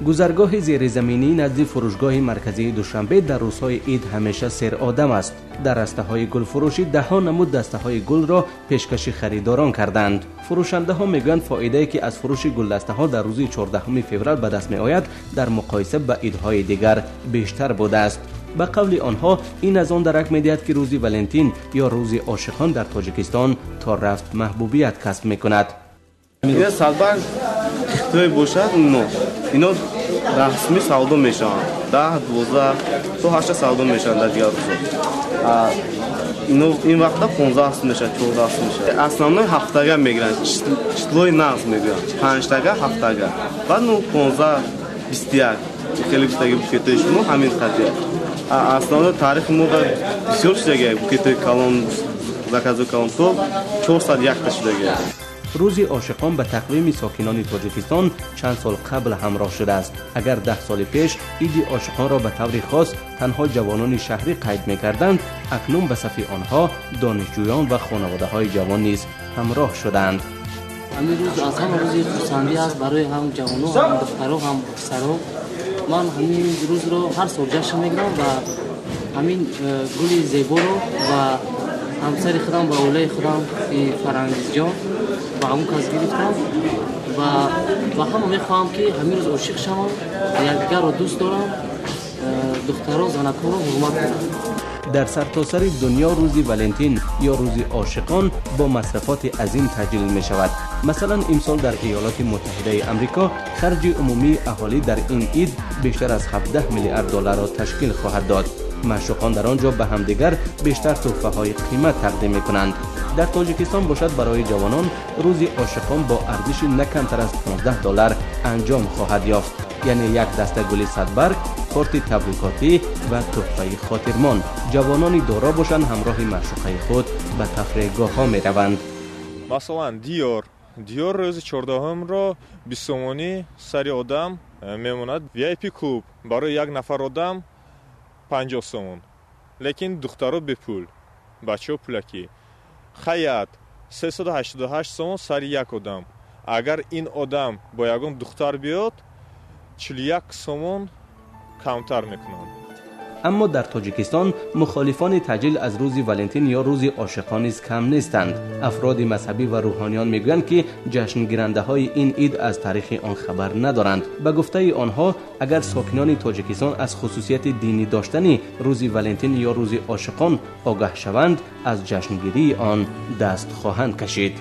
Гузаргоҳи зеризаминӣ назди фурӯшгоҳи марказии Душанбе дар рӯзҳои ид ҳамеша серодам аст. Дар растаҳои гулфурӯшӣ даҳҳо намуд дастаҳои гулро пешкаши харидорон карданд. Фурӯшандаҳо мегӯянд, фоидае ки аз фурӯши гулдастаҳо дар рӯзи 14 феврал ба даст меояд, дар муқоиса ба идҳои дигар бештар будааст. Ба қавли онҳо, ин аз он дарак медиҳад, ки рӯзи Валентин ё рӯзи ошиқон дар Тоҷикистон то рафт маҳбубият касб мекунад. Ина садбарг хитои бошад, ино расмӣ савдо мешаванд, 10, 12 то 8 савдо мешаванд. Дар дигар рӯзҳо ин вақта 15 сум мешавад, 14 сум мешавад. Основной ҳафтага мегиранд, числои нағз мегӯянд, панҷтага, ҳафтага, баъд ну 15, 21 хеле гуфтаги букетои шумо ҳамин қатия. Основной тарихи мо бисёр шудаги, букетои калон, заказои калон то 401-та шудаги. Рӯзи ошиқон ба тақвими сокинони Тоҷикистон чанд сол қабл ҳамроҳ шудааст. Агар 10 соли пеш иди ошиқонро ба таври хос танҳо ҷавонони шаҳрӣ қайд мекарданд, акнун ба сафи онҳо донишҷӯён ва хонаводаҳои ҷавон низ ҳамроҳ шуданд. Ҳамин рӯз аз ҳама рӯзи хурсандӣ аст барои ҳам ҷавоно, ҳам духтаро, ҳам писаро. Ман ҳамин рӯзро ҳар сол ҷашн мегирам ва ҳамин гули зеборо ба ҳамсари худам, ба оилаи худам, Фарангизҷон, ба ҳамон кас гирифтам ва ба ҳама мехоҳам, ки ҳамин рӯз ошиқ шаванд, якдигарро дӯст дорам, духтаро, занакҳоро ҳурмат кунам. Дар сартосари дунё рӯзи Валентин ё рӯзи ошиқон бо масрафоти азим таҷлил мешавад. Масалан, имсол дар Иёлоти Муттаҳидаи Амрико харҷи умумии аҳолӣ дар ин ид бештар аз 17 миллиард долларро ташкил хоҳад дод. Маъшуқон дар он ҷо ба ҳамдигар бештар тӯҳфаҳои қимат тақдим мекунанд. Дар Тоҷикистон бошад, барои ҷавонон рӯзи ошиқон бо арзиши на камтар аз 15 доллар анҷом хоҳад ёфт, яъне як даста гули садбарг, корти табрикотӣ ва тӯҳфаи хотирмон. Ҷавонони доро бошанд, ҳамроҳи маъшуқаи худ ба тафреҳгоҳҳо мераванд. Масалан, Диёр рӯзи 14-ро 20 сомонӣ сари одам мемонад. VIP клуб барои як нафар одам 50 сомон, лекин духтаро бепул, бачаҳо пулакӣ. Хаят 388 сомон сари як одам. Агар ин одам бо ягон духтар биёд, 41 сомон камтар мекунанд. Аммо дар Тоҷикистон мухолифони таҷлил аз рӯзи Валентин ё рӯзи ошиқон низ кам нестанд. Афроди мазҳабӣ ва рӯҳониён мегӯянд, ки ҷашнгирандаҳои ин ид аз таърихи он хабар надоранд. Ба гуфтаи онҳо, агар сокинони Тоҷикистон аз хусусияти динӣ доштани рӯзи Валентин ё рӯзи ошиқон огаҳ шаванд, аз ҷашнгирии он даст хоҳанд кашид.